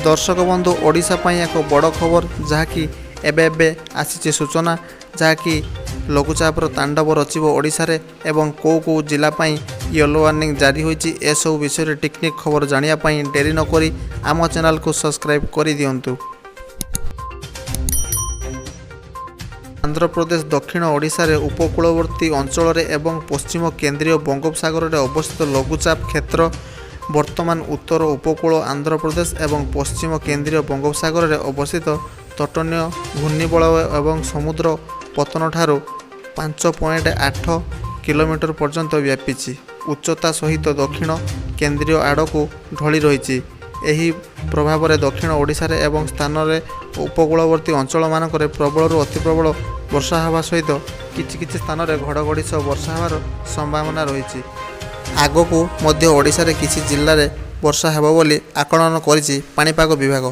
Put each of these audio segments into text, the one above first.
ଦର୍ଶକ ବନ୍ଧୁ, ଓଡ଼ିଶା ପାଇଁ ଏକ ବଡ଼ ଖବର, ଯାହାକି ଏବେ ଏବେ ଆସିଛି ସୂଚନା, ଯାହାକି ଲଘୁଚାପର ତାଣ୍ଡବ ରଚିବ ଓଡ଼ିଶାରେ ଏବଂ କେଉଁ କେଉଁ ଜିଲ୍ଲା ପାଇଁ ୟେଲୋ ୱାର୍ଣ୍ଣିଂ ଜାରି ହୋଇଛି, ଏସବୁ ବିଷୟରେ ଟିକିନିଖି ଖବର ଜାଣିବା ପାଇଁ ଡେରି ନକରି ଆମ ଚ୍ୟାନେଲକୁ ସବସ୍କ୍ରାଇବ୍ କରିଦିଅନ୍ତୁ। ଆନ୍ଧ୍ରପ୍ରଦେଶ, ଦକ୍ଷିଣ ଓଡ଼ିଶାରେ ଉପକୂଳବର୍ତ୍ତୀ ଅଞ୍ଚଳରେ ଏବଂ ପଶ୍ଚିମ କେନ୍ଦ୍ରୀୟ ବଙ୍ଗୋପସାଗରରେ ଅବସ୍ଥିତ ଲଘୁଚାପ କ୍ଷେତ୍ର ବର୍ତ୍ତମାନ ଉତ୍ତର ଉପକୂଳ ଆନ୍ଧ୍ରପ୍ରଦେଶ ଏବଂ ପଶ୍ଚିମ କେନ୍ଦ୍ରୀୟ ବଙ୍ଗୋପସାଗରରେ ଅବସ୍ଥିତ ତଟନୀୟ ଘୂର୍ଣ୍ଣିବଳୟ ଏବଂ ସମୁଦ୍ର ପତନଠାରୁ 5.8 କିଲୋମିଟର ପର୍ଯ୍ୟନ୍ତ ବ୍ୟାପିଛି। ଉଚ୍ଚତା ସହିତ ଦକ୍ଷିଣ କେନ୍ଦ୍ରୀୟ ଆଡ଼କୁ ଢଳି ରହିଛି। ଏହି ପ୍ରଭାବରେ ଦକ୍ଷିଣ ଓଡ଼ିଶାରେ ଏବଂ ସ୍ଥାନରେ ଉପକୂଳବର୍ତ୍ତୀ ଅଞ୍ଚଳମାନଙ୍କରେ ପ୍ରବଳରୁ ଅତିପ୍ରବଳ ବର୍ଷା ହେବା ସହିତ କିଛି କିଛି ସ୍ଥାନରେ ଘଡ଼ଘଡ଼ି ସହ ବର୍ଷା ହେବାର ସମ୍ଭାବନା ରହିଛି। ଆଗକୁ ମଧ୍ୟ ଓଡ଼ିଶାରେ କିଛି ଜିଲ୍ଲାରେ ବର୍ଷା ହେବ ବୋଲି ଆକଳନ କରିଛି ପାଣିପାଗ ବିଭାଗ।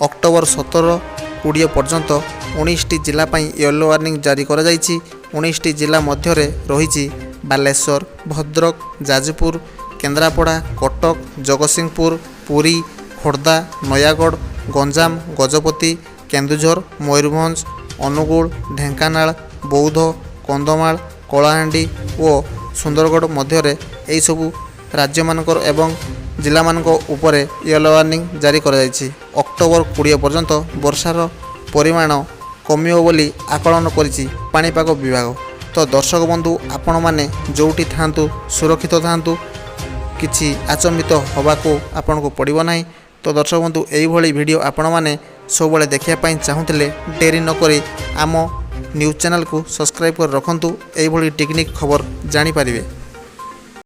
ଅକ୍ଟୋବର 17 20 ପର୍ଯ୍ୟନ୍ତ 19ଟି ଜିଲ୍ଲା ପାଇଁ ୟେଲୋ ୱାର୍ଣ୍ଣିଂ ଜାରି କରାଯାଇଛି। 19ଟି ଜିଲ୍ଲା ମଧ୍ୟରେ ରହିଛି ବାଲେଶ୍ୱର, ଭଦ୍ରକ, ଯାଜପୁର, କେନ୍ଦ୍ରାପଡ଼ା, କଟକ, ଜଗତସିଂହପୁର, ପୁରୀ, ଖୋର୍ଦ୍ଧା, ନୟାଗଡ଼, ଗଞ୍ଜାମ, ଗଜପତି, କେନ୍ଦୁଝର, ମୟୂରଭଞ୍ଜ, ଅନୁଗୁଳ, ଢେଙ୍କାନାଳ, ବୌଦ୍ଧ, କନ୍ଧମାଳ, କଳାହାଣ୍ଡି ଓ ସୁନ୍ଦରଗଡ଼। ମଧ୍ୟରେ ଏହିସବୁ ରାଜ୍ୟମାନଙ୍କର ଏବଂ ଜିଲ୍ଲାମାନଙ୍କ ଉପରେ ୟେଲୋ ୱାର୍ଣ୍ଣିଂ ଜାରି କରାଯାଇଛି। ଅକ୍ଟୋବର 20 ପର୍ଯ୍ୟନ୍ତ ବର୍ଷାର ପରିମାଣ କମିବ ବୋଲି ଆକଳନ କରିଛି ପାଣିପାଗ ବିଭାଗ। ତ ଦର୍ଶକ ବନ୍ଧୁ, ଆପଣମାନେ ଯେଉଁଠି ଥାଆନ୍ତୁ ସୁରକ୍ଷିତ ଥାଆନ୍ତୁ, କିଛି ଆଚମ୍ବିତ ହେବାକୁ ଆପଣଙ୍କୁ ପଡ଼ିବ ନାହିଁ। ତ ଦର୍ଶକ ବନ୍ଧୁ, ଏଇଭଳି ଭିଡ଼ିଓ ଆପଣମାନେ ସବୁବେଳେ ଦେଖିବା ପାଇଁ ଚାହୁଁଥିଲେ ଡେରି ନକରି ଆମ ନ୍ୟୁଜ୍ ଚ୍ୟାନେଲକୁ ସବସ୍କ୍ରାଇବ୍ କରି ରଖନ୍ତୁ, ଏଇଭଳି ଟିକିନିଖି ଖବର ଜାଣିପାରିବେ।